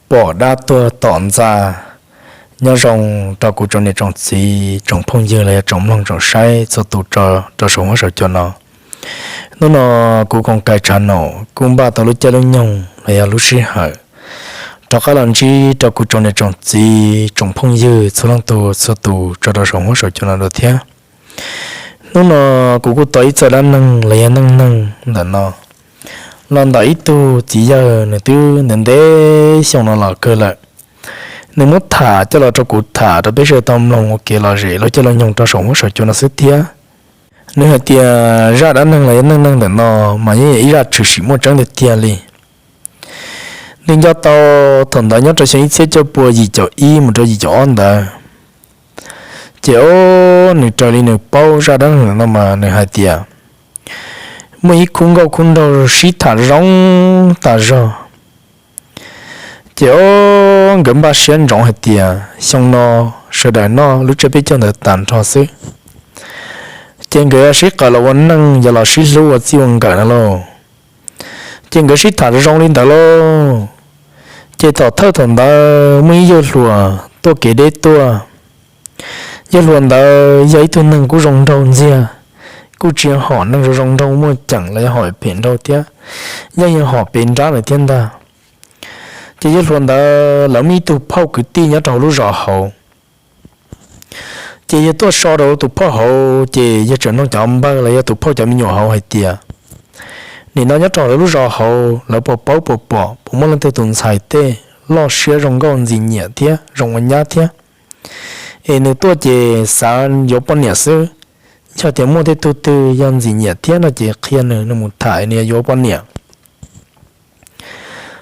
Pom dab tuag tom ntxa. Nyob zoo rau kuv tsoom niam tsoom txiv, tsoom phooj ywg los yog tsoom mloog tsoom saib txhua tus rau saum huab saum cua no. Hnub no kuv Koos Kais Tshav Naum kuj npaj tau lub caij lub nyoog los yog lub sij hawm rov qab los ntsib rau kuv tsoom niam tsoom txiv, tsoom phooj ywg txhua leej txhua tus tso rau saum huab saum cua no dua thiab. Hnub no kuv kuj tau ib txoj dab neeg los yog neej neeg ntawm no los ntawm ib tug txiv yawg, nws twb ntev ntev xyoo no los kawg lawm. Nws muab tham coj los rau kuv tham rau peb sawv daws tau mloog ua kev lom zem lub caij lub nyoog rau saum huab saum cua no xwb thiab. Nws hais tias zaj dab neeg los yog neej neeg ntawm no mas yeej yog ib zaj tshwm sim muaj tseeb tiag tiag li. Nws nco tau thaum ntawd nyob rau xyoo ib txhiab cuaj pua yim caum ib mus rau yim caum ob ntawd. Ces o, nws raws li nws paub zaj dab neeg ntawm no mas nws hais tias muaj ib khub nkauj khub nraug sib tham zoo tas zog. Ces o, nkawd npaj siab ntsoov hais tias xyoo no sawv daws noj lub tsiab peb caug ntawd tas nrho xwb, ces nkawd yuav sib qawm los ua neej, yuav los sib hlub ua txij ua nkawm no lauj. Ces nkawd sib tham zoo li ntawd lauj. Ces thaum thawj thaum ntawd muaj ib yawg hluas tuaj kev deb tuaj. Yawg hluas ntawd yog ib tug neeg kuj zoo nraug ntxiag, kuj tsis hom neeg zoo zoo nraug muaj ceem los yog hom phem nraug thiab, yeej yog hom pem nrab ntawd thiab ntag. Ces yawg hluas ntawd lawv muaj ib tug phauj kwv tij nyob rau hauv lub zos hauv. Ces yawg tuaj so rau tus phauj hauv ces yawg tseem nug cov npawg los yog tus phauj cov me nyuam hauv hais tias, nim no nyob rau lawv lub zos hauv lawv puas paub puas pom puas muaj leej twg tus ntxhais tej loj siab zoo nkauj ntxim nyiam thiab zoo ua nyab thiab, es nws tuaj ces xav yuav poj niam xwb. Yog tias muaj tej tug twg yog ntxim nyiam thiab no ces qhia nws, nws mus tham nws yuav yuav poj niam.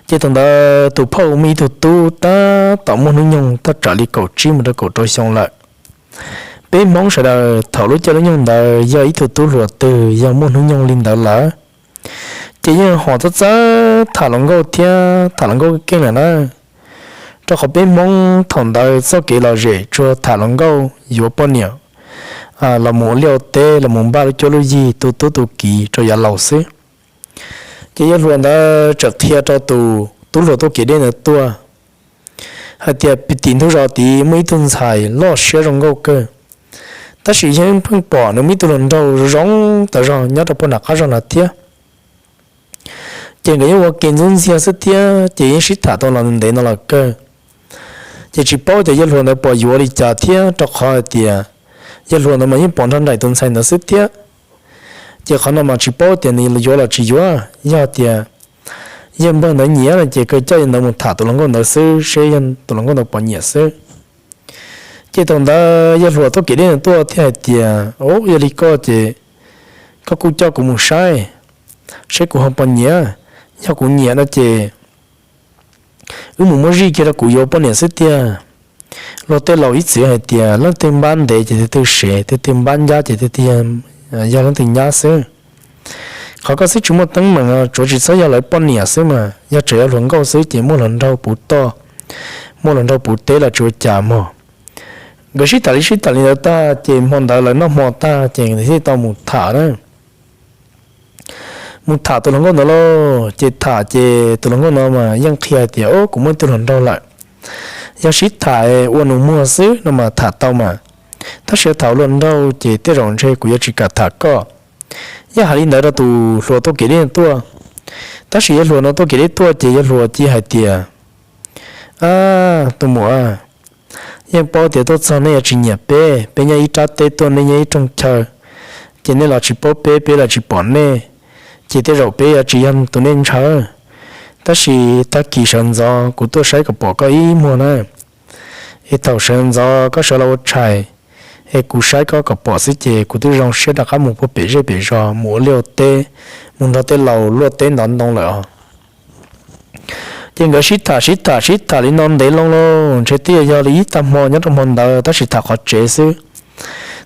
Ces thaum ntawd tus phauj muaj ib tug tub tab tom muaj hnub nyoog thaj tsam li kaum tsib mus rau kaum rau xyoo lawm. Peb Hmoob sawv daws thaum lub caij lub nyoog ntawd yog ib tug tub hluas twg yog muaj hnub nyoog li ntawd lawm, ces yeej hom txawj txawj tham hluas nkauj thiab tham hluas nkauj keej lawm na. Rau qhov peb Hmoob thaum ntawd txoj kev lom zem tsuas tham hluas nkauj yuav poj niam los mus ua liaj ua teb los mus npaj lub cuab lub yig tu tub tu kiv rau yav laus xwb. Ces yawg hluas ntawd txawm qhia rau tus tub hluas tuaj kev deb ntawd tuaj hais tias tim ntug zos tid muaj ib tug ntxhais loj siab zoo nkauj kawg, tab sis yeej pheej pom nws muaj ib tug hluas nraug zoo tas zog nyob rau puag nram qab zog no thiab. Ces nkawd yeej ua ke ntxub ntxiag xwb thiab ces yeej sib tham tau los ntev no los kawg. Ces tsis paub tias yawg hluas ntawd pom yuav li cas thiab rau qhov hais tias yawg hluas ntawd mas yeej pom nrog nraim tus ntxhais ntawd xwb thiab. Ces qhov no mas tsis paub tias nws yuav los tsis yuav, yog tias yawg npawg ntawd nyiam no ces kawg coj yawg ntawd mus tham tus hluas nkauj ntawd xwb seb tus hluas nkauj ntawd puas nyiam xwb. Ces thaum ntawd yawg hluas tuaj kev deb ntawd tuaj thiaj hais tias, o, yog li koj ces koj kuj coj kuv mus saib, saib kuv ho puas nyiam. Yog kuv nyiam no ces wb mus muab zij kiag rau kuv yuav poj niam xwb tiag. Luag tej laus ib txwm hais tias leej twg npab ntev ces tus twg sev, tus twg npab ncab ces tus twg yog leej twg nyab xwb. Qhov koj xwb tsis muaj teeb meem, tsuav tsis txhob yog lawv poj niam xwb mas, yog tseem yog hluas nkauj xwb ces muaj hluas nraug puv toj, muaj hluas nraug puv teb los tsis ua cas mog. Nkawd sib tham li sib tham li ntawd tag ces hmo ntawd lawv noj hmo tag ces thiaj tau mus tham na. Mus tham tus hluas nkauj ntawd lauj, ces tham ces tus hluas nkauj no mas yeej qhia hais tias, o, kuv muaj ib tug hluas nraug lawm, yog sib tham ua nus muag xwb no mas tham tau mas, tab sis tham hluas nraug ces tej zaum ntshe kuv yuav tsis kam tham koj. Yeej hais li ntawd rau tus hluas tuaj kev deb tuaj. Tab sis yawg hluas no tuaj kev deb tuaj ces yawg hluas cia hais tias, a, tus muam, yeej paub tias tuaj txog nej yuav tsis nyiam peb, peb nyob ib rab teb tuaj nej nyob ib rooj chaw, ces nej los tsis paub peb, peb los tsis pom nej, ces tej zaum peb yuav tsis yog tus nej ntshaw. Tab sis tag kis sawv ntxov kuv tuaj saib kom pom koj ib muag na. Es thaum sawv ntxov koj sawv los ua tshais, es kuv saib koj kom pom xwb ces kuv twb zoo siab rov qab mus puag pem zej pem zos mus ua liaj ua teb, mus nrog tej laus luaj teb ntov ntoo lawm os. Ces nkawd sib tham sib tham sib tham li no ntev loo lauj, ntshe twb yog li ib tag hmo nyob rau hmo ntawd tab sis tham qhov tsev xwb.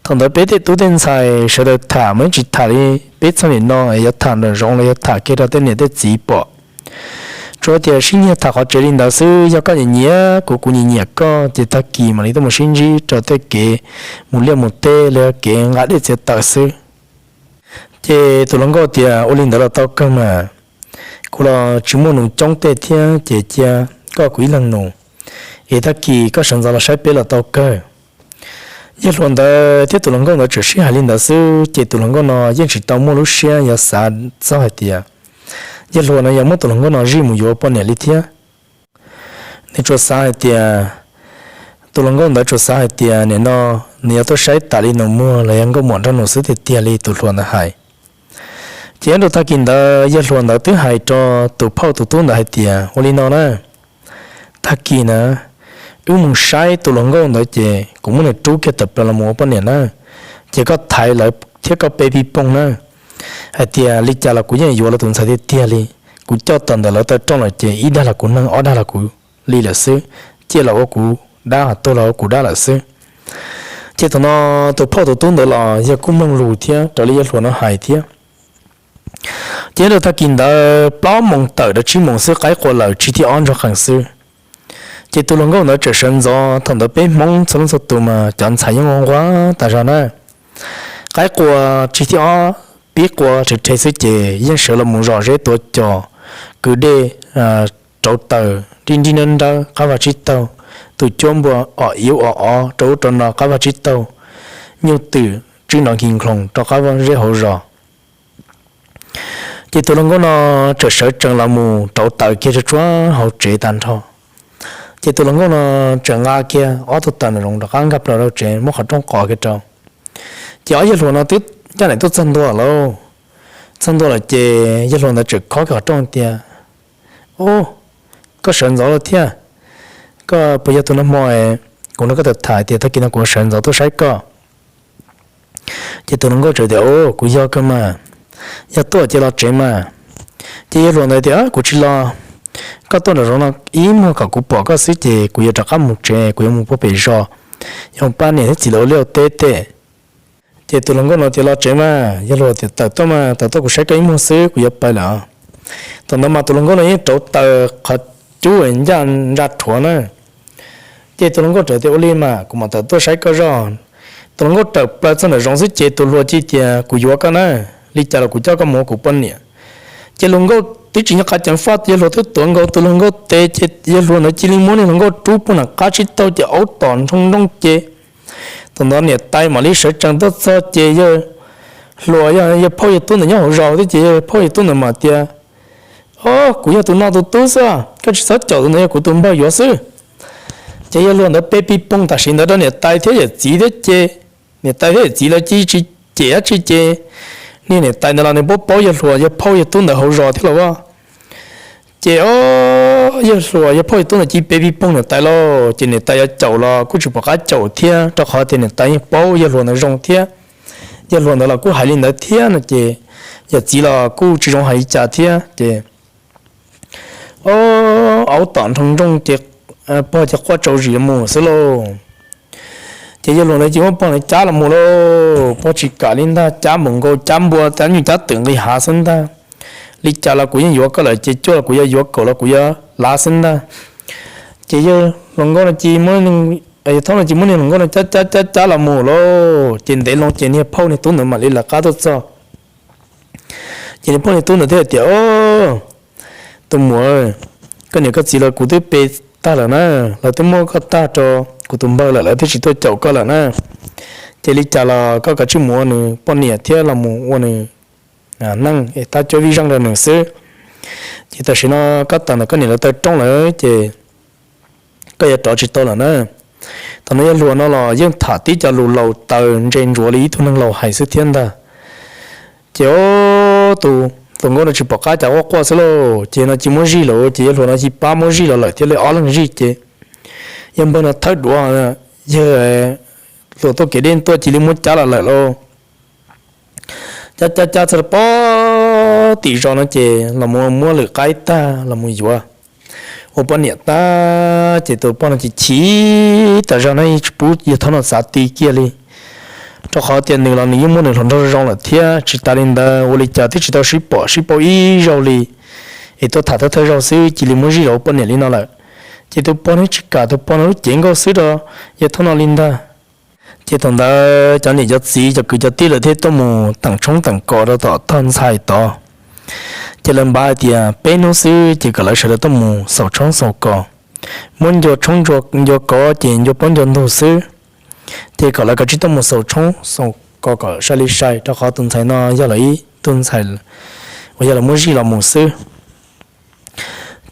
Thaum ntawd peb tej tub tej ntxhais sawv daws tham mas yeej tsis tham li peb txheej nim no es yuav tham nraum zoov los yog tham kiag rau tej niam tej txiv pom. Tsuas tias sib nyiag tham qhov tsev li ntawd xwb, yog koj nyiam nyiam kuv, kuv nyiam nyiam koj ces tag kis mam li tuaj mus sib ntsib rau tej kev mus liaj mus teb los yog kev nqa dej txiav taws xwb. Ces tus hluas nkauj tias, ua li ntawd los tau kawg mas, kuv los tsis muaj nus coob tej thiab ces cia koj kuv ib leeg nus, es tag kis koj sawv ntxov los saib peb los tau kawg. Yawg hluas ntawd thiab tus hluas nkauj ntawd tseem sib hais li ntawd xwb ces tus hluas nkauj no yeej tsis tau muaj lub siab yuav xav txog hais tias yawg hluas no yuav muab tus hluas nkauj no zij mus yuav poj niam li thiab. Nws tsuas xav hais tias, tus hluas nkauj ntawd tsuas xav hais tias nim no nws yuav tuaj saib tas li nus muag los yog nkauj muam nrog nus xwb tiag tiag li tus hluas ntawd hais. Ces nyob rau tag kis ntawd yawg hluas ntawd twb hais rau tus phauj tus tub ntawd hais tias ua li no na, tag kis na wb mus saib tus hluas nkauj ntawd ces kuv muab nws rub kiag tawm plaws los mus ua poj niam na, ces koj thaiv lawv thiab koj pe pij pooj na, hais tias li cas los kuv yeej yuav lawv tus ntxhais tiag tiag li. Kuv coj tawm ntawm lawv taw rooj lawm ces ib dag los kuv neeg, ob dag los kuv li lawm xwb, ciaj los ua kuv dab, tuag los ua kuv dab lawm xwb. Ces thaum no tus phauj tus tub ntawd los yawg kuj mloog lus thiab raws li yawg hluas no hais thiab. Ces nyob rau tag kis ntawd plaub moos tawm rau tsib moos xwb qaib qua lawm tsis thib ob ntsoog qees xwb. Ces tus hluas nkauj ntawd tseem sawv ntxov, thaum ntawd peb Hmoob txhua leej txhua tus mas cov ntxhais yeej nquag nquag tas zog na. Qaib qua tsis thib ob pib qua rhe rhe xwb ces yeej sawv los mus zom zeb tuav cos, kwv dej, rauv taws nrib nrib nrawb nrawb qab vaj tsib taug, tus cuab npua om iv om ov rau ub rau no qab vaj tsib taug, nyuj twm tswb nrov nkig nkloos rau qab zeb hauv zos. Ces tus hluas nkauj no tseem sawv tsees los mus rauv taws kiag tsuag tsuag hauv tsev tag nrho. Ces tus hluas nkauj no tseem nqa kiag ob tug taws nraum zoov rov qab nkag plaws rau tsev muab qhov rooj qos kiag rau. Ces ob yawg hluas no twb caj daim tuaj txog ntua lawm. Txog ntua lawm ces yawg hluas ntawd tseem khob kiag qhov rooj tias, Ub, koj sawv ntxov lawm thiab. Koj puas yog tus nag hmo kuv nrog koj tham tham tias tag kis no kuv sawv ntxov tuaj saib koj? Ces tus hluas nkauj teb tias, Ub, kuv yog kawg mas. Yog tuaj ces los tsev mas. Ces yawg hluas ntawd tias, Kuv tsis los. Koj tuaj nram zoov no ib muag kom kuv pom koj xwb ces kuv yuav rov qab mus tsev, kuv yuav mus puag pem zos, yuav mus pab niam thiab txiv lawv ua liaj ua teb tej. Ces tus hluas nkauj no tias, Los tsev mas. Yawg hluas tias, Tawm tuaj mas, tawm tuaj kuv saib koj ib muag xwb kuv yuav pais lawm. Thaum ntawd mas tus hluas nkauj no yeej rauv taws qhov cub ncaj ntsa rhuav na. Ces tus hluas nkauj teb tias, Ua li mas kuv mam tawm tuaj saib koj zoj. Tus hluas nkauj tawm plaws txog nram zoov xwb ces tus hluas cia li tias, Kuv yuav koj na, li cas los kuv coj koj mus ua kuv poj niam. Ces hluas nkauj twb tsis nyob qab ceev faj, yawg hluas twb tuav nkaus tus hluas nkauj tes ces yawg hluas ntawd cia li muab niag hluas nkauj rub puag nram qab tsib taug ces aub tom nroo nrooj ces thaum ntawd niam tais mam li sawv tsees tuaj txog ces yawg hluas, yawg phauj yawg tub ntawd nyob hauv zos thiab ces yawg phauj yawg tub ntawd mam tias, Ob, kuv yog tus no tus tub xwb, koj tsis txhob caum, tus ntawd yog kuv tus npawg yuav xwb. Ces yawg hluas ntawd pe pij poog tam sim ntawd rau niam tais thiab yawm txiv thiab ces niam tais thiab yawm txiv lawv cia li tsis cem dab tsi ces niag niam tais ntawd los nws paub paub yawg hluas yawg phauj yawg tub ntawd hauv zos thiab los as. Ces ob, yawg hluas yawg phauj yawg tub ntawd cia li pe pij poog niam tais lauj, ces niam tais yuav caum los kuj tsis pom qab caum thiab rau qhov tias niam tais yeej paub yawg hluas ntawd zoo thiab. Yawg hluas ntawd los kuj hais li ntawd thiab no ces yawm txiv los kuj tsis zoo hais li cas thiab ces ob, aub tom nroo nrooj ces pog ces quaj tsau zis mus xwb lauj. Ces yawg hluas ntawd cia li muab pog ntawd cab los mus lauj, pog tsis kam li ntag, cab npaum nkaus cab npua cab nyuj cab twm nqis hav xwb ntag. Li cas los kuv yeej yuav koj lawm ces cuaj los kuv yuav yuav, kaum los kuv yuav lav xwb ntag. Ces yawg hluas nkauj no cia li, yawg thaub no cia li muab niag hluas nkauj no cab cab cab cab los mus lauj, ces ntev loo ces niag phauj niag tub ntawd mam li lawv qab tuaj txog. Ces niag phauj niag tub ntawd thiaj tias, Tus muam, koj niam koj txiv lawv kuv twb pe tag lawm na, lawv twb muab koj tag rau kuv tus npawg lawm, lawv twb tsis tuaj caum koj lawm na. Ces li cas los koj kav tsij mus ua nws poj niam thiab los mus ua nws neej es tab cuab vij zeej rau nws xwb. Ces tam sim no koj tawm ntawm koj niam lawv taw rooj lawm ces koj yuav rov tsis tau lawm na. Thaum no yawg hluas no los yeej tham tib co lus laus taws ntse ntsuav li ib tug neeg laus hais xwb thiab ntag. Ces tus hluas nkauj no tsis pom qab cas quaj quaj xwb lauj, ces no cia li muab zij lawm, ces yawg hluas no cia li pab muab zij los lawm thiab li ob leeg zij ces yawg npawg no thawb duav, yawg hluas tuaj kev dej tuaj cia li muab cab los lawm lauj. Cab cab cab txog rau pem tim zos no ces los mus muab lwm qaib tag los mus yuav ua poj niam tag ces tus poj no ces chim tas zog na, tsis pub yawg thaub no txav ti kiag li. Rau qhov tias nws los nws yeej muaj nws hluas nraug zoo lawm thiab, tsis tas li ntawd ua li cas twb tsis tau sib pom sib paub ib zaug li, es tuaj tham thawj thawj zaug xwb cia li muab zij los ua poj niam li no lawm. Ces tus poj no tsis kam, tus poj no lub cev nkauj xwb rau yawg thaub no li ntag. Ces thaum ntawd cov niam cov txiv cov kwv cov tij lawv thiaj tuaj mus teem tshoob teem kos rau tom tog ntxhais tod. Ces lawv npaj hais tias peb hnub xwb ces kom lawv sawv daws tuaj mus xaus tshoob xaus kos. muab ncua tshoob ncua kos ces ncua plaub ncua ntug xwb. Ces kom lawv kav tsij tuaj mus xaus tshoob xaus kos kom sai li sai, rau qhov tus ntxhais no yog lawv ib tug ntxhais uas yog lawv muab zij los mus xwb.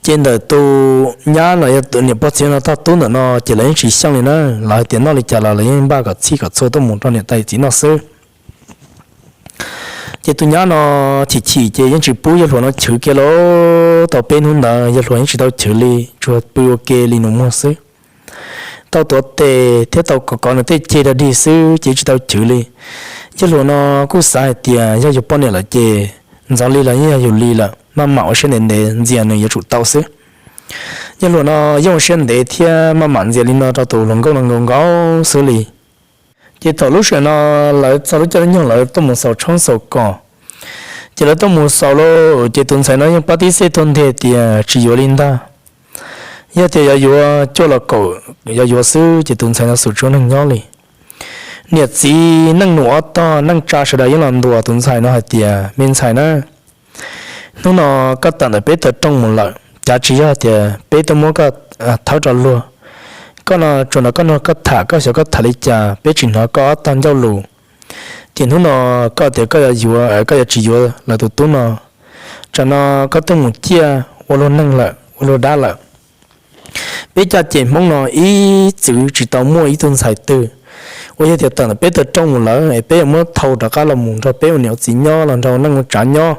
Ces ntawm tus nyab los yog niam pog txiv no tog tub ntawm no ces lawv yeej tsis xyeej li na, lawv hais tias noj li cas los lawv yeej npaj kom txhij kom txhua tuaj mus rau niam tais txiv noj xwb. Ces tus nyab no chim chim ces yeej tsis pub yawg hluas no chwv kiag li. Tau peb hnub ntawd yawg hluas yeej tsis tau chwv li, tsuas pw ua ke li nus muag xwb. Tau tuav tes thiab tau kov kov nws tej ceg dog dig xwb ces tsis tau chwv li. Yawg hluas no kuj xav hais tias yog yus poj niam lawm ces ntxov li los yeej yog yus li lawm, maj mam ua siab ntev ntev ntxias nws yuav tsum tau xwb. Yawg hluas no yeej ua siab ntev thiab maj mam ntxias li no rau tus hluas nkauj no nkaus nkaus xwb li. Ces thaum lub sij hawm no lawv txog lub caij lub nyoog lawv tuaj mus xaus tshoob xaus kos. Ces lawv tuaj mus xaus lawm ces tus ntxhais no yeej pab tib xej tuag nthi tias tsis yuav li ntag. Yog tias yuav yuav cuaj los kaum yuav yuav xwb ces tus ntxhais no xum tsis ua neeg nyob li. Niam txiv neej nus ob tog neej tsa sawv daws yeej los ntuas tus ntxhais no hais tias, me ntxhais na, hnub no koj tawm ntawm peb taw rooj mus lawm, cav tsis yog tias peb tuaj muab koj thawb rau luag. Koj no tsuas nrog koj nug koj tham, koj xyov koj tham li cas, peb tsis hnov koj ob tog ncauj lus. Ces hnub no koj tias koj yuav yuav, koj yuav tsis yuav lawv tus tub no, tsam no koj twb mus ciaj ua luag neeg lawm, ua luag dab lawm. Peb caj ces Hmoob no ib txwm tsis tau muaj ib tug ntxhais twg uas yog tias tawm ntawm peb taw rooj mus lawm es peb yuav muab thau rov qab los mus nrog peb ua niam ua txiv nyob los nrog ua neej ua tsav nyob.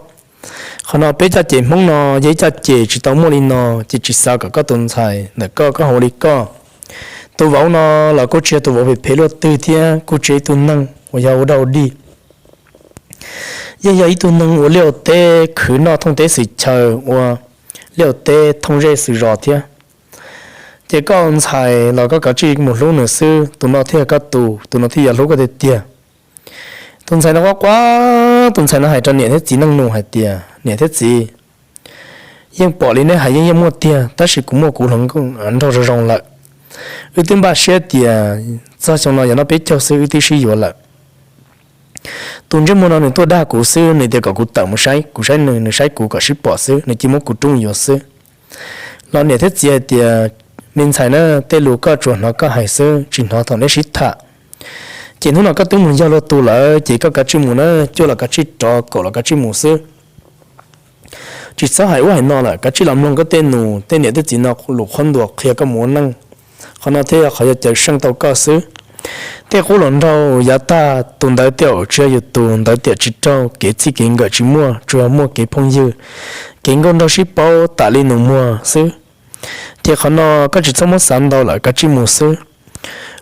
Qhov no peb caj ces Hmoob no yog ib caj ces tsis tau muaj li no, ces tsis xav kom koj tus ntxhais ntawm koj, koj ho ua li koj. Tus vauv no los kuj tsis yog tus vauv phem phem luaj twg thiab, kuj tsis yog ib tug neeg uas yog ua dog ua dig. Yeej yog ib tug neeg ua liaj ua teb khwv noj thooj teb xwm chaw, ua liaj ua teb thooj zej xwm zos thiab. Ces koj ntxhais los koj kav tsij mus hlub nws xwb, tus no thiaj yog koj tus, tus no thiaj yuav hlub koj tiag tiag. Tus ntxhais no quaj quaj, tus ntxhais no hais rau niam thiab txiv neej nus hais tias, niam thiab txiv, yeej pom li neb hais yeej yeej muaj tiag, tab sis kuv muaj kuv hluas nraug zoo zoo lawm. Wb twb npaj siab tias txog xyoo no yog noj peb caug xwb wb twb sib yuav lawm. Tus ntsej muag no nws tuaj dag kuv xwb, nws tias kom kuv tawm mus saib kuv saib nws, nws saib kuv kom sib pom xwb, nws cia muab kuv rub yuav xwb. Los niam thiab txiv hais tias, me ntxhais na, tej lus koj tsuas hnov koj hais xwb, tsis hnov thaum neb sib tham. Ces hnub no koj twb mus yog luag tus lawm ces koj kav tsij mus na, cuaj los kav tsij rov, kaum los kav tsij mus xwb. Tsis txhob hais ub hais no lawm, kav tsij los mloog koj tej nus tej niam tej txiv no lus qhuab ntuas qhia koj mus ua neej. Qhov no thiaj yog qhov yuav cawm seej tau koj xwb. Tej qub hluas nraug yav tag tus ntawd tiam tsis yog yus tus, ntawd tiam tsis raug, kev txij kev nkawm tsis muaj, tsuas yog muaj kev phooj ywg, kev nkauj nraug sib paub tas li nus muag xwb. Ces qhov no koj tsis txhob muab xav ntau lawm, kav tsij mus xwb.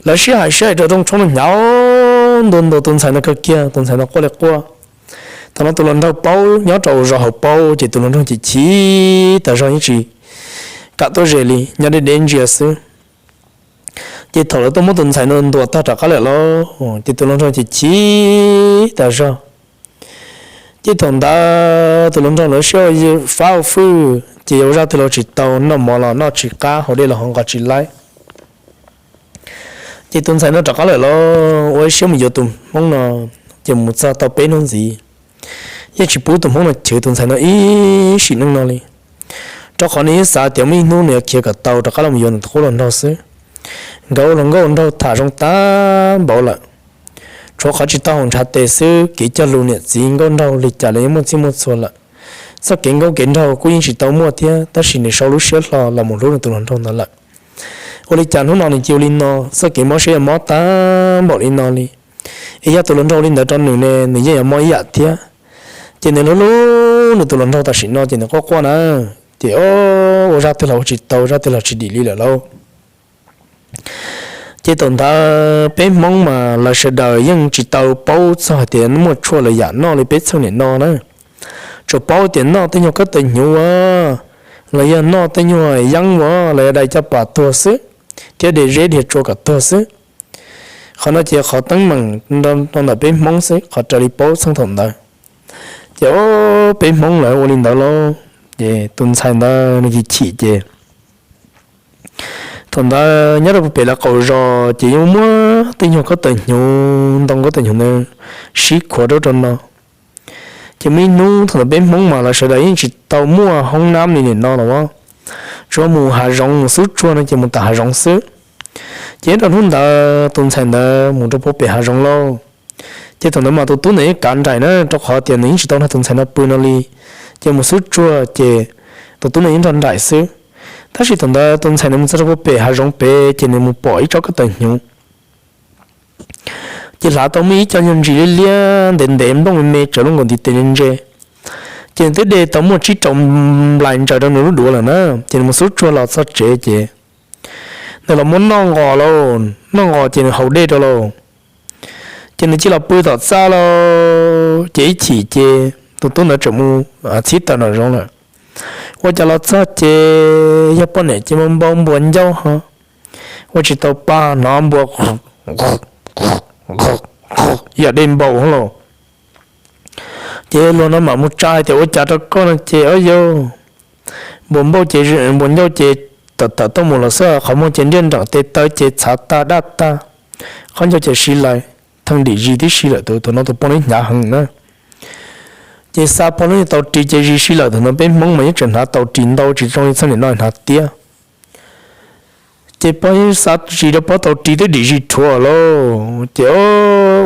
Lawv sib hais sib hais rau rooj tshoob no hnyav ntua ntua tus ntxhais no kawg kiag, tus ntxhais no quaj li quaj. Thaum no tus hluas nraug paub nyob rau zos hauv paub ces tus hluas nraug chim chim tas zog yeej tsis kam tuaj ze li, nyob deb deb ntsia xwb. Ces thaum lawv tuaj muab tus ntxhais no ntuas tag rov qab lawm lauj, ces tus hluas nraug chim chim tas zog. Ces thaum ntawd tus hluas nraug lawv siab ua fab ua fwj ces yuav ua zaj twg los tsis tau, noj mov los noj tsis qab, haus dej los haus nqos tsis laib. Ces tus ntxhais no rov qab lawm lauj, ua ib siab mus yuav tus hmoob no, ces mus txog tau peb hnub ntxiv, yeej tsis pub tus hmoob no chwv tus ntxhais no ib sim neej no li, rau qhov nws yeej xav tias muaj ib hnub nws yuav khiav kom tau rov qab los yuav nws tus qub hluas nraug xwb. Nkawd ua hluas nkauj hluas nraug tham zoo tag npaum lawm, tshuav qhov tsis tau haum ntshav tes xwb, kev cog lus niam txiv nkauj nraug li cas los yeej muaj txij muaj txhua lawm. Txoj kev nkauj kev nraug kuj yeej tsis tau muaj thiab, tab sis nws sau lub siab hlo los mus hlub nws tus hluas nraug ntawd lawm. Ua li cas hnub no nws cia ua li no, txoj kev mob siab yuav mob tag npaum li no li. Es yog tus hluas nraug li ntawd rau nws ne, nws yeej yuav mob ib yam thiab. Ces nws hlub hlub nws tus hluas nraug tam sim no ces nws quaj quaj na, ces ua zaj twg los ua tsis tau, zaj twg los tsis dim li lawm lauj. Ces thaum ntawd peb hmoob mas lawv sawv daws yeej tsis tau paub txog hais tias muaj tshuaj lawm yam noj li peb txheej niam no na. Tsuas paub tias noj tej nyuag khaub taws hnyuv ua, los yog noj tej nyuag yeeb ua, los yog dai caj pas tuag xwb, thiab de zeb dhia tsua kom tuag xwb. Qhov no ces qhov teeb meem rau ntawm peb hmoob xwb, qhov raws li paub txheej thaum ntawd. Ces peb hmoob lawv ua li ntawd lauj, ces tus ntxhais ntawd nws chim chim ces thaum ntawd nyob rau pem lawv qaum zos ces yeej muaj tej nyuag khaub taws hnyuv, ntoo khaub taws hnyuv ntawd sib khuav rau rau no. Ces muaj ib hnub thaum ntawd peb hmoob mas lawv sawv daws yeej tsis tau muaj hoob nab li nim no los as. tsuas mus hav zoov mus xub tsuag no ces mus tom hav zoov xwb. Ces nyob rau hnub ntawd tus ntxhais ntawd mus rau puag pem hav zoov lauj. Ces thaum ntawd mas tus tub ntawd yeej kav nraim na, rau qhov tias nws yeej tsis tau nrog tus ntxhais no pw no li. Ces mus xub tsuag ces tus tub ntawd yeej nrog nraim xwb. Tab sis thaum ntawd tus ntxhais ntawd mus txog rau puag pem hav zoov pem ces nws mus pom ib tsob koj taws hnyuv. Ces hlav tau muaj ib co nyuag ntsis liab liab ntev ntev nplooj me me tsaws lub nkaus ntiv tes ntse ntse. Ces nws twb de tau muaj tsib rau nplais ntsaws rau nws lub duav lawm na, ces nws mus xub tsuag los txog tsev ces nws los muab noj nqos lauj, noj nqos ces nws haus dej rau lauj. Ces nws cia los pw tom txaj lauj, ces ib chim ces tus tub ntawd tseem mus txhib taws nraum zoov lawm. Ua cas los txog ces yog poj niam ces npau npau npua ncauj ho, ua tsis tau pa hnov npua yam dej npau hov lauj. Ces luag no mam mus tsa hais tias ua cas rau koj no ces ob yau npua npau ces npua ncauj ces tawm tawm tuaj mus los xwb, qhov muag ces nriaj nreem tes taw ces txhav tag daj tag, qhov ncauj ces si lawm, theej dim zis tib si lawm, tus tus no tus poj niam hnyav heev na. Ces xa pog lub niag tau ris ces zis si lawm, thaum no peb Hmoob mas yeej tseem hnav tau ris ntau tsis zoo li txheej niam no hnav tiab. Ces pog yeej xa ris rau pog tau ris twb dim zis rhuav lauj. Ces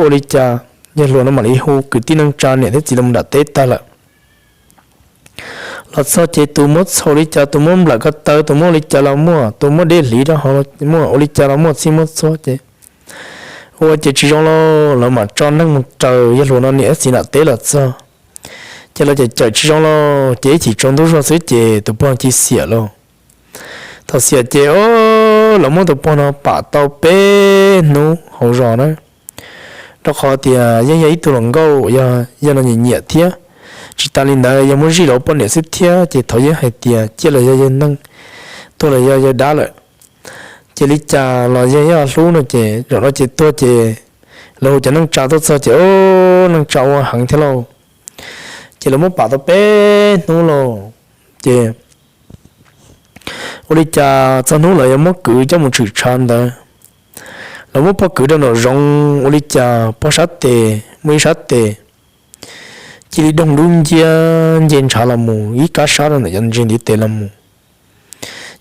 ua li cas yawg hluas no mam li hu kwv tij neej tsa niam thiab txiv los nram teb tag lawm. Los txog ces tus muab txhau li cas, tus muab nplawm ko taw, tus muab ua li cas los muaj, tus muab dej hliv rau hauv muaj, ua li cas los muaj txhij muaj txhua ces ua ces tsis zoo lauj, lawv mam tso neeg mus raws yawg hluas no niam thiab txiv nram teb los txog. Ces lawv cawm cawm tsis zoo lauj, ces ib chim tsaus ntuj zog xwb ces tus pog cia xiam lauj. Thaum xiam ces lawv muab tus pog no pam tau peb hnub hauv zos na, rau qhov tias yeej yog ib tug hluas nkauj, yog yawg no nyiam nyiam thiab. Tsis tas li ntawd yog muab zij los ua poj niam xwb thiab, ces thov yeej hais tias ciaj los yog yawg neeg, tuag los yog yawg dab lawm. Ces li cas los yawg yeej hlub no ces zaum no ces tuag ces lawv hu cov neej tsa tuaj txog ces neej tsa ua heev thiab lauj. Ces lawv muab pam tau peb hnub lauj, ces ua li cas txog hnub lawv yuav muab kwv coj mus tshwm tshav ntawd, lawv muab pog kwv rau nraum zoov, ua li cas pog sab tes muaj ib sab tes cia li doog dub nciab nce ntshav los mus ib kab sab rau ntawm cov ntsis ntiv tes los mus.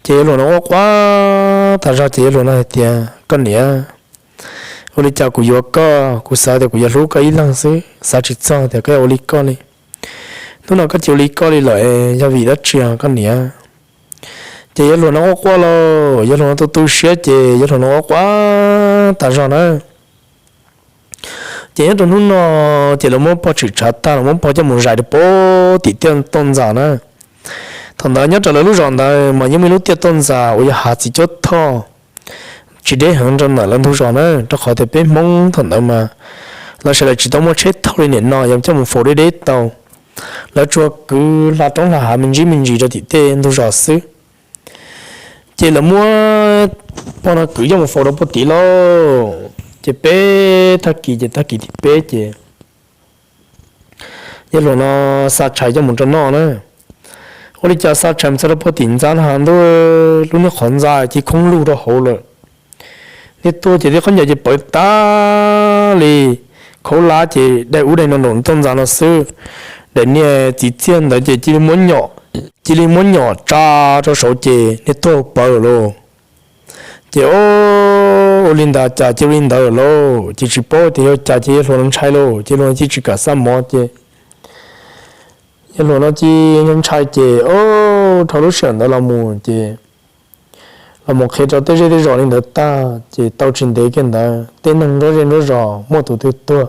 Ces yawg hluas no quaj quaj tas zog ces yawg hluas no hais tias koj niam, ua li cas kuv yuav koj, kuv xav tias kuv yuav hlub koj ib leeg xwb, xav tsis txog tias koj yuav ua li koj li. Hnub no koj cia ua li koj li lawm, yog vim dab tsi koj niam? Ces yawg hluas no quaj quaj lauj, yawg hluas no tu tu siab ces yawg hluas no quaj quaj tas zog na. Ces nyob rau hnub no ces lawv muab pog tshwm tshav tag, lawv muab pog coj mus zais rau puag tim tiaj toj ntxas na. Thaum ntawd nyob rau lawv lub zos ntawd mas yeej muaj ib lub tiaj toj ntxas uas yog hav txiv cuab thoj, tsis deb heev rau ntawm lawv ntug zos na, rau qhov tias peb Hmoob thaum ntawd mas lawv sawv daws tsis tau muaj tsheb thauj li nim no yuav coj mus faus deb deb tau. Lawv tsuas kwv hla roob hla hav me ntsis me ntsis rau tim tej ntug zos xwb. Ces lawv muab pog no kwv coj mus faus rau puag tid lauj. Ces peb tag kis ces tag kis thib peb ces yawg hluas no xa tshais coj mus rau noj na. Ua li cas xa tshais mus txog rau puag tim ntxa no has ntuj, lub niag qhov ntxa cia khoob lug rau hauv lawm. Niag tuag ces tej khaub ncaws ces pawv tag li, khaub hlab ces dai ub dai no nraum toj ntxa no xwb. Daim niag txiv txiag ntawd ces cia li muab nyom, cia li muab nyom tsa rau saud ces niag tuag pawv lawm lauj. Ces ua li ntawd cas cia li ntawd lawm lauj, ces tsis paub tias yog cas ces yawg hluas no ntshai lauj, ces hluas no cia tsis kam xa mov ces yawg hluas no cia ntshai ces dhau lub sij hawm ntawd los mus ces los mus qhia rau tej zej tej zos li ntawd tag ces tau tsis ntev kiag ntawd tej neeg nruab zej nruab zos muaj tus twg tuag,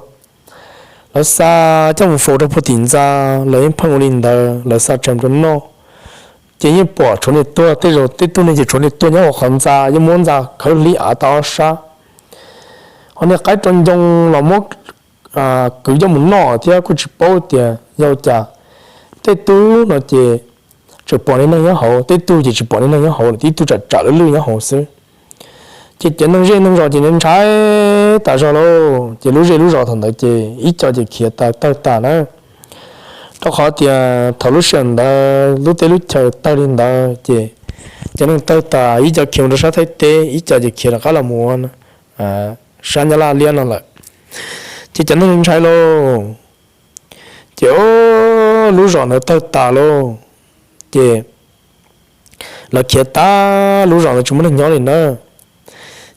lawv xa coj mus faus rau puag tim ntxa, lawv yeej pheej ua li ntawd, lawv xa tshais rau noj. Ces yeej pom tshuav niag tuag, tej zaum tej tug ne ces tshuav niag tuag nyob hauv qhov ntxa, yeej muab ntxa khawb hlib av tau ob sab. Ho niag qaib rau ncoo los muab kwv coj mus noj thiab kuj tsis paub tias yog cas. Tej tug no ces tseem pom niag neeg nyob hauv, tej tug ces tsis pom niag neeg nyob hauv lawm, tib tug tsam tsam lwj lwj nyob hauv xwb. Ces cov neeg zej neeg zos ces ntshai tas zog lauj, ces lub zej lub zos thaum ntawd ces ib co ces khiav tawg tag na. Rau qhov tias thaum lub sij hawm ntawd lub teb lub chaw tawg li ntawd ces cov neeg tawg tas ib co khiav mus rau sab Thaib teb, ib co ces khiav rov qab los mus sab Nyab Laj liab no lawm. Ces cov neeg ntshai lauj, ces lub zos ntawd tawg tas lauj. Ces lawv khiav tag lub zos ntawd tsis muaj neeg nyob li na.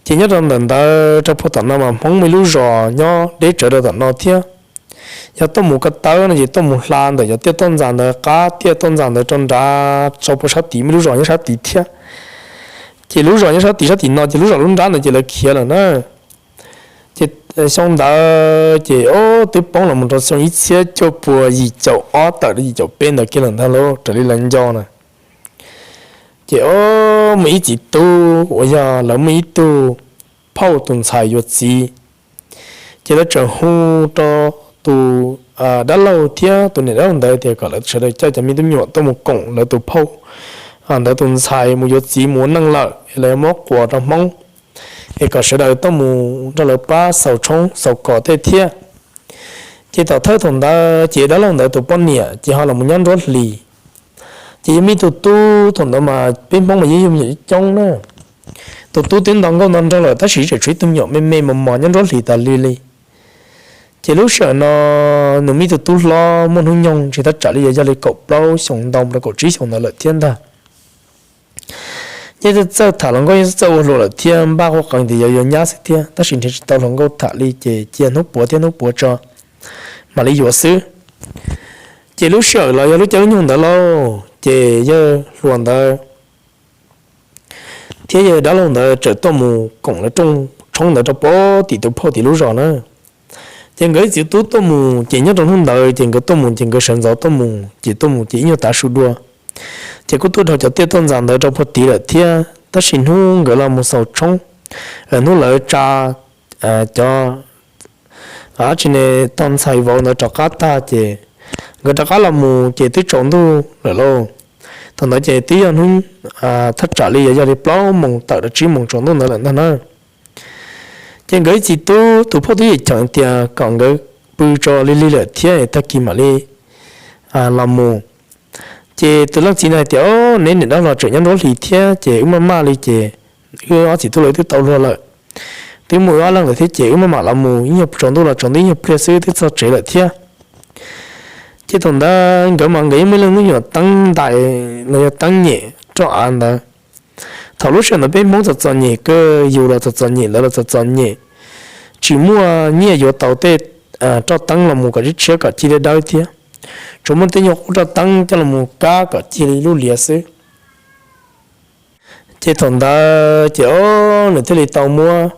Ces nyob rau ntawm ntawd rau puag tom no mas Hmoob muaj ib lub zos nyob deb tsawv rau tom no thiab. Yog tuaj mus ko taw no ces tuaj mus hla ntawm cov tiaj toj ntxas ntawd qab tiaj toj ntxas ntawd rau nrad rau puag sab tid muaj lub zos nyob sab tid thiab. Ces lub zos nyob sab tid sab tim no ces lub zos lub nrab ntawd ces lawv khiav lawm na. Ces xyoo ntawd ces twb poob los mus rau xyoo ib txhiab cuaj puas yim caum ob tawm rau yim caum peb ntawd kiag lawm ntag lauj raws li lawv nco na. Ces muaj ib txiv tub uas yog lawv muaj ib tug phauj tus ntxhais yuav txiv, ces lawv tseem hu rau tus dab laug thiab tus niam dab laug ntawd tias kom lawv sawv daws coj cov me tub me nyuam tuaj mus koom lawv tus phauj ntawd tus ntxhais mus yuav txiv mus ua neej lawm es lawv yuav muab quas rau Hmoob, es kom sawv daws tuaj mus nrog lawv pab xaus tshoob xaus kos tej thiab. Ces tom thawj thaum ntawd ces dab laug ntawd tus poj niam ces ho los mus nyob nruab hlis. Ces yog me tug tub thaum ntawd mas peb Hmoob mas yeej yug me nyuam coob na. Tus tub twb nto nkauj nto nraug lawm tab sis tseem tshuav ib tug me nyuam me me mos mos nyob nruab hlis tas li li. Ces lub sij hawm no nws me tug tub hlob muaj hnub nyoog ntshe thaj tsam li yog li kaum plaub xyoos ntau rau kaum tsib xyoos ntawd lawm thiab ntag. Yeej txawj txawj tham hluas nkauj yeej txawj txawj ua hluas lawm thiab npaj quj qees tias yog yuav nyab xwb thiab tab sis nrhiav tsis tau hluas nkauj tham li ces cia hnub puav thiab hnub puav tso mam li yuav xwb. Ces lub sij hawm los yog lub caij lub nyoog ntawd lauj ces yawg hluas ntawd thiab yawg dab laug ntawd txawm tuaj mus koom lawv rooj tshoob ntawd rau puag tim tus phauj tim lub zos na. Ces nkawd ib txiv tub tuaj mus ces nyob rau hnub ntawd ces nkawd tuaj mus ces nkawd sawv ntxov tuaj mus ces tuaj mus ces ib nyuag tav su dua. Ces kuj tuaj dhau cov tiaj toj ntxas ntawd rau puag tid lawm thiab tab sis hnub nkawd los mus xaus tshoob, hnub lawv tsa cov dab tsi ne tog ntxhais vauv ntawd rov qab tag ces nkawd rov qab los mus ces twb tsaus ntuj lawm lauj. Thaum ntawd ces twb yog hnub thaj tsam li yog li plaub moos tawm rau tsib moos tsaus ntuj ntawd lawm ntag na. Ces nkawd ib txiv tub tus phauj twb yeej cheem tias kom nkawd pw tso lig lig lawm thiab tag kis mam li los mus. Ces tus leej txiv no hais tias, Neb niam dab laug tseem nyob nruab hlis thiab ces wb maj maj li ces wb ob txiv tub los twb tau luag lawm. Twb muaj wb ob leeg lawm thiab ces wb maj mam los mus, ib nyuag tsaus ntuj los tsaus ntuj ib nyuag pliag xwb twb txog tsev lawm thiab. Ces thaum ntawd nkawd mas nkawd yeej muaj ib leeg ntxwg nyuam teeb ntais los yog teeb nyem roj av ntawd. Thaum lub sij hawm ntawd peb Hmoob txom txom nyem kawg, yus los txom txom nyem, lawv los txom txom nyem, tsis muaj nyiaj yuav tau tej roj teeb los mus kom tshiab tshiab kom cia li dawb thiab, tsuas muaj tej nyuag qub roj teeb coj los mus kab kom cia li lub liav xwb. Ces thaum ntawd ces o, nws thiaj li tau muab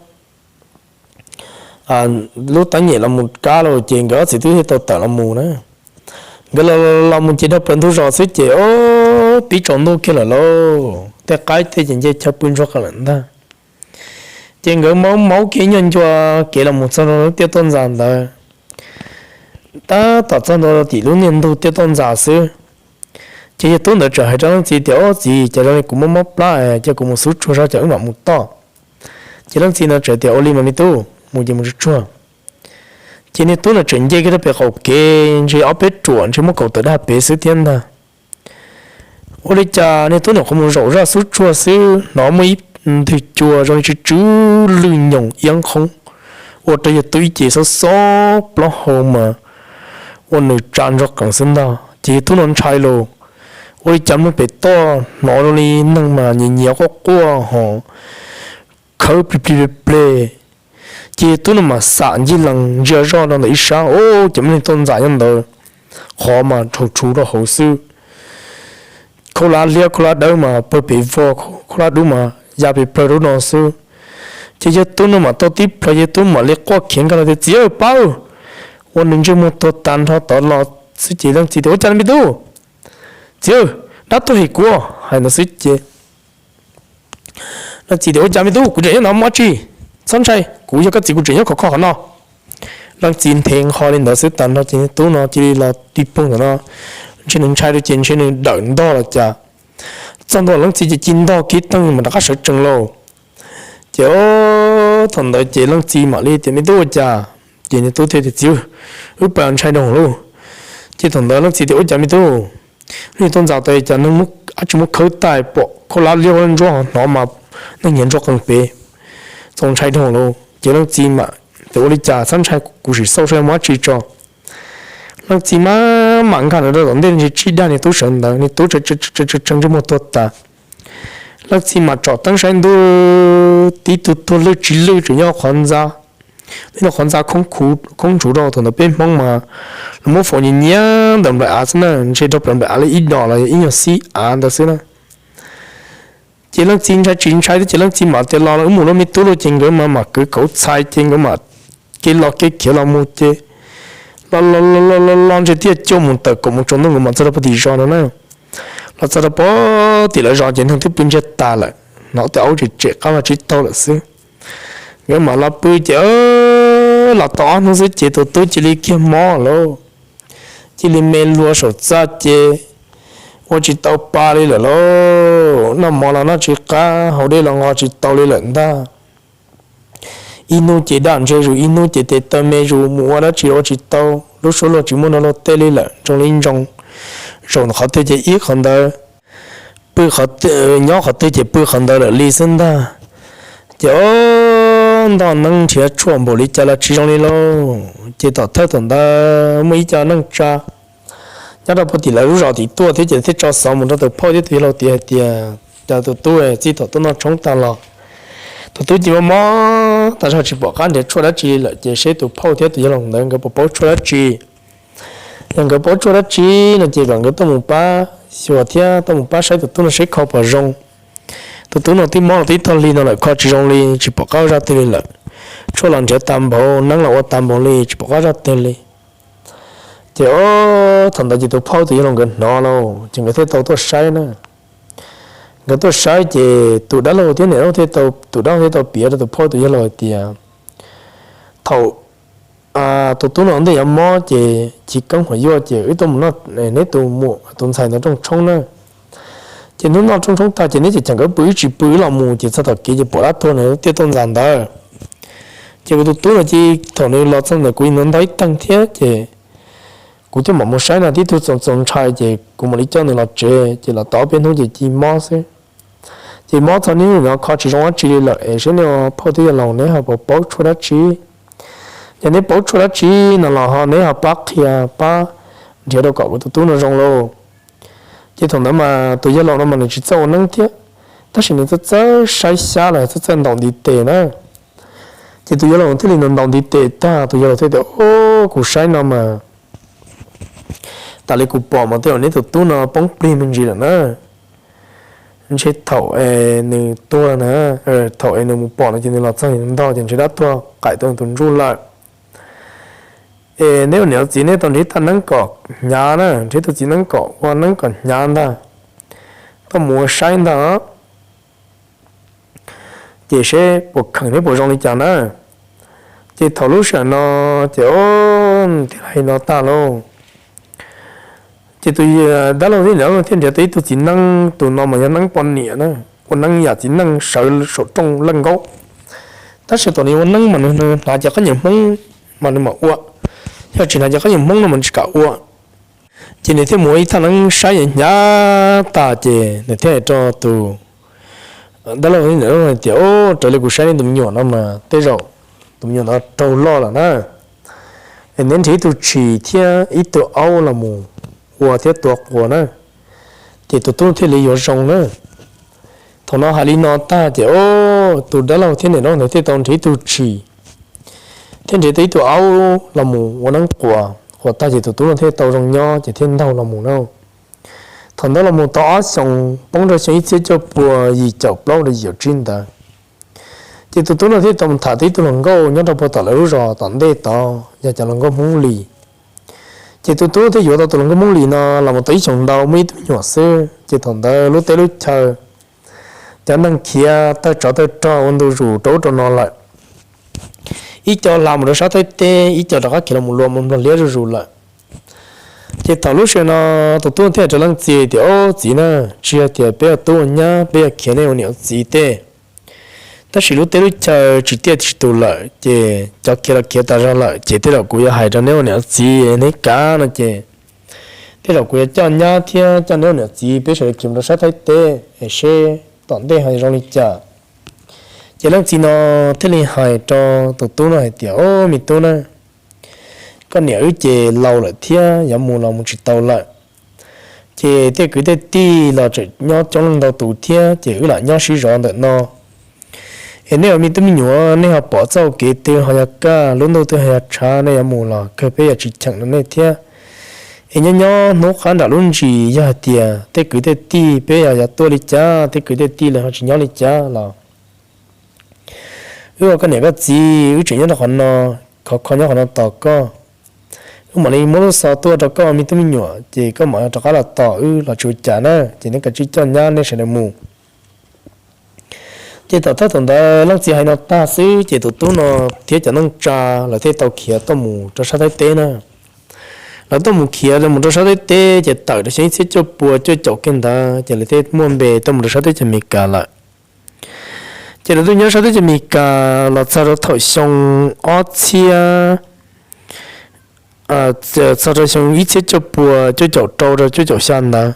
lub teeb nyem los mus kab lauj, ces nkawd ob txiv tub thiaj tau tawm los mus na. Nkawd los los mus ces dhau plaws ntug zos xwb ces o, pib tsaus ntuj kiag lawm lauj, tej qaib tej ces nce chaw pw ntsuag qees lawm ntag. Ces nkawd maub maub kiag nyuag ncua kev los mus txog rau lub tiaj toj ntxas ntawd, tab tom txog ntua rau tim lub niag ntug tiaj toj ntxas xwb. Ces yawg tub ntawd txawm hais rau leej txiv tias, Ob txiv, cas zoo li kuv mob mob plab, cia kuv mus xub tsuag zog ces wb mam mus toj. Ces leej txiv ntawd txawm tias, Ua li mas me tub, mus ces mus tsuag tsuag. Ces niag tub ntawd txawm nce kiag rau pem qaum kev, ntshe ob peb ruam ntshe muab kaus tawm daj pem xwb thiab ntag. Ua li cas niag tub ntawd qhuav mus zaum zaj xub tsuag xwb hnov muaj ib ntwg cua zoo li tsw tsw lwj nyoos iab qhoob ua rau yawg tub ib ce xob xob plaub hau mas ua nws tsa ntsuag qees xwb ntag. Ces yawg tub no ntshai lauj, ua li cas mloog pem toj hnov zoo li neeg mas nyiav nyiav quaj quaj ho khawb plig plig pleg pleg. Ces yawg tub no mas xam ncig lees ntsia zoj rau ntawm ib sab, o, ces muaj neeg tuaj ntxas nyob ntawd, qhov mas dhau tshuv rau hauv xwb. Khaub hlab liab khaub hlab dawb mas pawg pem vog, khaub hlab dub mas ya pes plawg rau no xwb. Ces yawg tub no mam tau tib plhaw, yawg tub mam li quaj khiav nkag los tias, Txiv aw, pab aw! Ua nws ntsej muag tuag tag nrho tod los xwb ces leej txiv tias, Ua cas me tub? Txiv aw, dab tuag hem kuv, hais ntawd xwb ces leej txiv tias, Ua cas me tub, kuv tseem nyob no muaj dab tsi? Txhob ntshai, kuv yog koj txiv, kuv tseem nyob khov kho qhov no. Leej txiv nthe nqho li ntawd xwb tag nrho ces tub no cia li los tig poog ntawm no, ntshe nws ntshai rau ces ntshe nws dawm ntog los cas. Txog ntua leej txiv ces ci ntog kiag teeg mas rov qab sawv tsees lauj. Ces o, thaum ntawd ces leej txiv mam li tias, Me tub ua cas? Ces nws tub thiaj tias, Txiv, wb pais ntshai dhau lauj. Ces thaum ntawd leej txiv tias, Ua cas me tub, hnub tuaj ntxas tas cas neeg muab dab tsi muab khawb tag, pom khaub hlab liab khaub hlab ntsuab ho hnov mas neeg nyiav ntsuag qees pem, txaus ntshai dhau lauj. Ces leej txiv mam tias, Ua li cas, txhob ntshai, kuv sim xauj saib muaj dab tsi tso. Leej txiv mam mam nkag ntawd rau tom ntej ntshe tsib dag niag tub sawv ntawd, niag tub tsa tsa tsa ntsej muag tuag tas. Leej txiv mas tsom teeb saib ntuj, tib tug tuag lwj tsis lwj tseem nyob qhov ntxa. Tib nyob qhov ntxa khoob ntsuv rau thaum ntawd peb Hmoob mas lawv muab faus nyias nyias ntawm nplaim av xwb na, ntshe rau plaws nplaim av li ib dos los yog ib nyuag xib av ntawd xwb na. Ces leej txiv ntshai tsis ntshai thiab ces leej txiv mam tias los wb mus lub me tub lawm ces nkawd mas mam kwv kauv txhais ces nkawd mam kev los kev khiav los mus ces los los los los los ntshe twb cuaj moos tawm kaum moos tsaus ntuj nkawd mam txog rau pem tim zos no na. Los txog rau pem tim lawv zos ces neeg twb pw ntsiag tas lawm, hnov tej aub tsem tsem qab vaj tsib taug lawm xwb. Nkawd mam los pw ces los tau ob hnub xwb ces tus tub cia li kiag mob lauj, cia li me lua saum txaj ces ua tsis tau pa li lawm lauj. Noj mov los noj tsis qab, haus dej los nqos tsis tau li lawm ntag. Ib hnub ces daj ntseg zus, ib hnub ces tes taw me zus, mus ua dab tsi ua tsis tau, lub suab luag tsis muaj nrog luag tej li lawm, ntsoog li ntsoog. Zaum qhov twg ces ib qhov ntawd, pw, nyob qhov twg ces pw qhov ntawd lawm li xwb ntag. Ces o, ntoj neeb nrhiav tshuaj npaum li cas los tsis zoo li lauj. Ces tom thawj thaum ntawd muaj ib co neej tsa nyob rau pem tim lawv lub zos tim tuaj thiab ces thiaj tso xov mus rau tus phauj thiab tus yawg laus tias hais tias cas tus tub txij thaum tuaj noj tshoob tag los tus tub cia li mob tas zog tsis pom qab nrhiav tshuaj dab tsi li lawm ces seb tus phauj thiab tus yawg laus ntawd nkawd puas paub tshuaj dab tsi. Yog nkawd paub tshuaj dab tsi no ces kom nkawd tuaj mus pab xyuas thiab tuaj mus pab saib tus tub no seb kho puas zoo. Tus tub no twb mob los twb ib tog hli no lawm kho tsis zoo li, tsis pom qab zaj twg li lawm. Tshuaj los nrhiav tag npaum, neeb los ua tag npaum li, tsis pom qab zaj twg li. Ces o, thaum ntawd ces tus phauj tus yawg laus nkawd hnov lauj ces nkawd thiaj tau tuaj saib na. Nkawd tuaj saib ces tus dab laug thiab niam laug thiaj tau, tus dab laug thiaj tau piav rau tus phauj tus yawg laus hais tias thaum tus tub no ntej yuav mob ces chiv keeb huam yuaj ces wb tuaj mus noj neb tus muam tus ntxhais ntawd rooj tshoob na. Ces hnub noj rooj tshoob tag ces neb ces cheem nkawd pw wb tsis pw wb los mus ces txog tom kev ces pom dab tuag nws thiaj tuaj ntxas ntawd. Ces kuv tus tub no ces thaum nws los txog ntawm kuv ntawd ntog ib teeg thiab ces kuv thiaj mam mus saib no tib tug txaus txaus ntshai ces kuv mam li coj nws los tsev ces los tau ob peb hnub ces cia mob xwb. Ces mob txog niaj hnub no kho tsis zoo dab tsi li lawm es seb nej phauj thiab yawg laus neb ho puas paub tshuaj dab tsi. Yog neb paub tshuaj dab tsi no los ho neb ho pab qhia pab nrhiav rau kom kuv tus tub no zoo lauj. Ces thaum ntawd mas tus yawg laus no mas nws tsis txawj ua neeb thiab, tab sis nws txawj txawj saib xyab los txawj txawj ntaus ntiv tes na. Ces tus yawg laus thiaj li ntaus ntiv tes tag tus yawg laus thiaj tias o, kuv saib no mas tas li kuv pom mas tej zaum neb tus tub no poob plig me ntsis lawm na. Ntshe thaum es nws tuag na, thaum es nws mus pom no ces nws los txog ntog ces ntshe dab tuag qaim tau nws tus ntsuj lawm. Es neb ua niam ua txiv neb tau nrhiav tag neeb kom hnyav na, nrhiav tus txiv neeb kom ua neeb kom hnyav ntag, tuaj mus ua saib ntag. Ces seb puas kheem thiab puas zoo li cas na. Ces thaum lub sij hawm no ces o, thiaj hais no tag lauj. Ces tus dab laug thiab niam laug thiaj nrhiav tau ib tug txiv neeb, tus no mas yog neeb poj niam na, ua neeb yam txiv neej sawv saum rooj leej nkaub. Tab sis thaum nws ua neeb mas nws hnav cov qab nyiam Hmoob mas nws mam ua, yog tsis hnav cov qab nyiam Hmoob no mas tsis kam ua. Ces nws thiaj mus ua ib thaj neeb saib hnyav tas ces nws thiaj hais rau tus dab laug thiab niam laug hais tias o, raws li kuv saib nej tus me nyuam no mas tej zaum tus me nyuam no raug loj lawm na. Es neb nrhiav ib tug tshis thiab ib tug aub los mus ua thiab tua quas na, ces tus tub thiaj li yuav zoo na. Thaum no hais li no tag ces o, tus dab laug thiab niam laug ntawd thiaj tau nrhiav ib tug tshis thiab nrhiav tau ib tug aub los mus ua neeb quas, quas tag ces tus tub no thiaj tau zoo nyob ces thiaj ntaug los mus na. Thaum ntawd los mus tau ob xyoos poob rau xyoo ib txhiab cuaj pua yim caum plaub rau yim caum tsib ntawd, ces tus tub no thiaj tau mus tham tau ib tug hluas nkauj nyob rau puag tom lawv lub zos tom ntej tod yog cov hluas nkauj Hmoob Lis. Ces tus tub thiaj yuav tau tus hluas nkauj Hmoob Lis no los mus tau ib xyoos ntau muaj ib tug me nyuam xwb ces thaum ntawd lub teb lub chaw cov neeg khiav tawg tsov tawg rog ua ntu zus rau ub rau no lawm. Ib co hla mus rau sab Thaib teb, ib co rov qab khiav los mus lua mus Nplog liab zuj zus lawm. Ces thaum lub sij hawm no tus tub thiaj hais rau leej txiv tias, Ob txiv na, tsis yog tias peb ua tub ua nyab peb yuav khiav nej ua niam ua txiv tej, tab sis lub teb lub chaw tsis tiaj tsis tus lawm ces cov khiav los khiav tas zog lawm ces tej zaum kuv yuav hais rau neb ua niam ua txiv neb kav no ces tej zaum kuv yuav coj nyab thiab coj neb ua niam txiv peb sawv daws khiav mus rau sab Thaib teb es seb tom ntej ho zoo li cas. Ces leej txiv no thiaj li hais rau tus tub no hais tias, Ob me tub na, koj niam wb ces laus lawm thiab yuav mus los mus tsis tau lawm. Ces tej kwv tej tij los tseem nyob coob leej ntau tus thiab, ces wb lam nyob sib zov ntawm no. Es nej ua me tub me nyuam, nej ho pom txoj hau kev twg ho yog kaj, lub ntuj twg ho yog tshav, nej yuav mus los kawg peb yuav tsis cheem rau nej thiab. Es nyob nyob hnub qab nram lub ntsis, yog hais tias tej kwv tej tij peb yog yuav tuaj li cas, tej kwv tej tij lawv ho tsis nyob li cas los, wb ua koj niam koj txiv, wb tseem nyob rau qhov no, khov kho nyob qhov no tos koj. Wb mam li muab lub xov tuaj rau koj me tub me nyuam, ces koj mam rov qab los tos wb los tsis ua cas na, ces nej kav tsij coj nyab nej sawv daws mus. Ces tom thawj thaum ntawd leej txiv hais no tag xwb, ces tus tub no thiab cov neej tsa lawv thiaj tau khiav tuaj mus rau sab Thaib teb na. Lawv tuaj mus khiav mus rau sab Thaib teb, ces tawm rau xyoo ib txhiab cuaj pua cuaj caum kiag ntawd, ces lawv thiaj muaj npe tuaj mus rau sab teb chaws Amelikas lawm. Ces lawv tuaj nyob sab teb chaws Amelikas los txog rau thaum xyoo ob txhiab, txog rau xyoo ib txhiab cuaj pua cuaj caum rau rau cuaj caum xya ntawd,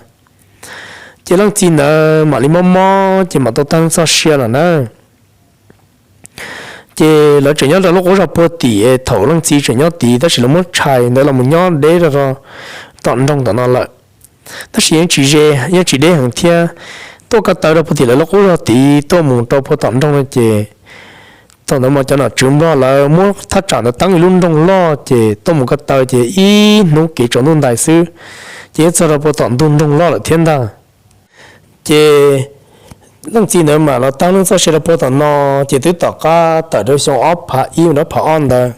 ces leej txiv ntawd mam li mob mob, ces mam tau tag txoj sia lawm na. Ces lawv tseem nyob rau lub qub zog puag tim thaum leej txiv tseem nyob tid, tab sis lawv muab tshais ntawd los mus nyob deb rau tom nroog tom no lawm. Tab sis yeej tsis ze, yeej tsis deb heev thiab. Tuaj ko taw rau puag tim lawv lub qub zog tid tuaj mus rau puag tom nroog no ces, thaum ntawd mas cov nom tswv Nplog lawv muab thaj tsam ntawd teeb ib lub nroog loj, ces tuaj mus ko taw ces ib hnub kev tsaus ntuj ntais xwb, ces yeej txog rau puag tom ntug nroog loj lawm thiab ntag. Ces leej txiv ntawd mam los tag leej txoj sia rau puag tom no, ces twb tom qab tawm rau xyoo ob phav ib mus rau phav ob ntawd.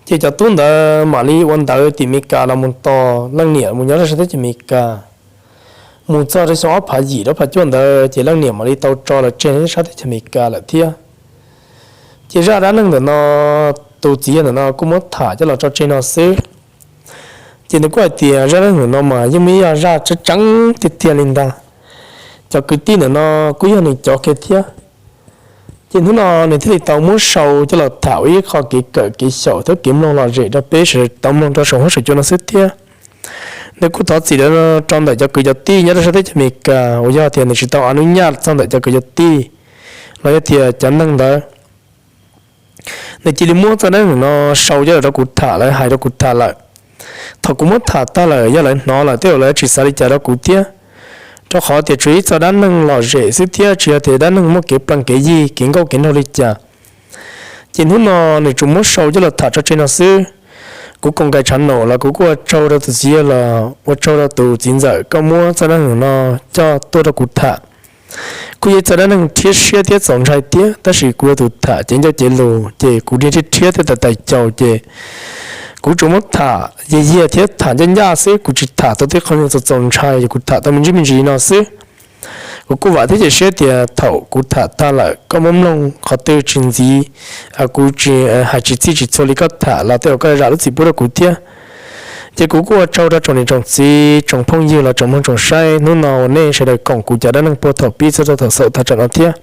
Ces cov tub ntawd mam li ua ntawv tim Amelikas los mus tos leej niam mus nyob rau sab teb chaws Amelikas. Mus txog rau xyoo ob phav yim rau phav cuaj ntawd, ces leej niam mam li tau tso los tseg sab teb chaws Amelikas lawm thiab. Ces zaj dab neeg ntawm no, tus txiv yawg ntawm no kuj muab tham coj los tso tseg no xwb. Ces nws kuj hais tias zaj dab neeg ntawm no mas yeej muaj ib zaj tseeb tseeb tiag tiag li ntag. Cov kwv tij ntawm no kuj yog nws cov kiag thiab. Ces hnub no nws thiaj li tau muab sau coj los tham ua ib qho kev kawm kev xyaum thiab kev mloog lom zem rau peb sawv daws tau mloog rau saum huab saum cua no xwb thiab. Nws kuj thov txim rau ntawm cov kwv cov tij nyob rau sab teb chaws Amelikas uas yog tias nws tsis tau a nub nyaj txog ntawm cov kwv cov tij los yog tias cov neeg ntawd. Nws cia li muab txoj dab neeg no sau coj los rau kuv tham, lawv hais rau kuv tham lawm. Thaum kuv muab tham tag lawm yog lawv hnov lawm tej zaum lawv tsis xav li cas rau kuv thiab, rau qhov tias tsuas ib txoj dab neeg lom zem xwb thiab tsis yog tias dab neeg muaj kev plees kev yig kev nkauj kev nraug li cas. Ces hnub no nws tsuas muab sau coj los tham tso tseg no xwb. Kuv koom kais tshav naum los kuv kuj ua tsaug rau tus txiv yawg los ua tsaug rau tus txiv ntxawm koj muab txoj dab neeg no coj tuaj rau kuv tham. Kuj yog ib txoj dab neeg rhiab siab thiab txaus ntshai thiab, tab sis kuv yog tus tham cev ncauj cev lus ces kuv rhiab thiab rhiab thiab tais tais caus ces kuv tsuas muab tham yig yig thiab tham ncaj ncaj xwb, kuv tsis tham tau tej qhov txaus txaus ntshai, kuv tham tau me ntsis me ntsis no xwb. Kuv kuj vam thiab cia siab tias thaum kuv tham tag lawm koj muab mloog qhov twg tsis ntxiv, kuv tsis hais tsis txhij tsis txhua li koj tham los tej zaum koj zam lub txim pub rau kuv thiab. Ces kuv kuj ua tsaug rau tsoom niam tsoom txiv tsoom phooj ywg los tsoom mloog tsoom saib hnub no uas nej sawv daws koom kuv cov dab neeg puag thaum pib txog rau thaum xaus thaj tsam no thiab.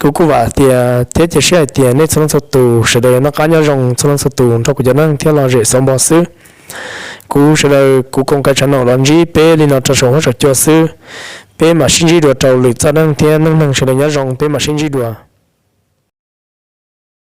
Kuv kuj vam tias thiab cia siab hais tias nej txhua leej txhua tus sawv daws noj qab nyob zoo txhua leej txhua tus nrog kuv cov dab neeg thiab lom zem xauv npo xwb. Kuv sawv daws kuv koom kais tshav naum los ntsib peb li no rau saum huab saum cua xwb. Peb mam sib ntsib dua rau lwm txoj dab neeg thiab neej neeg, sawv daws nyob zoo, peb mam sib ntsib dua.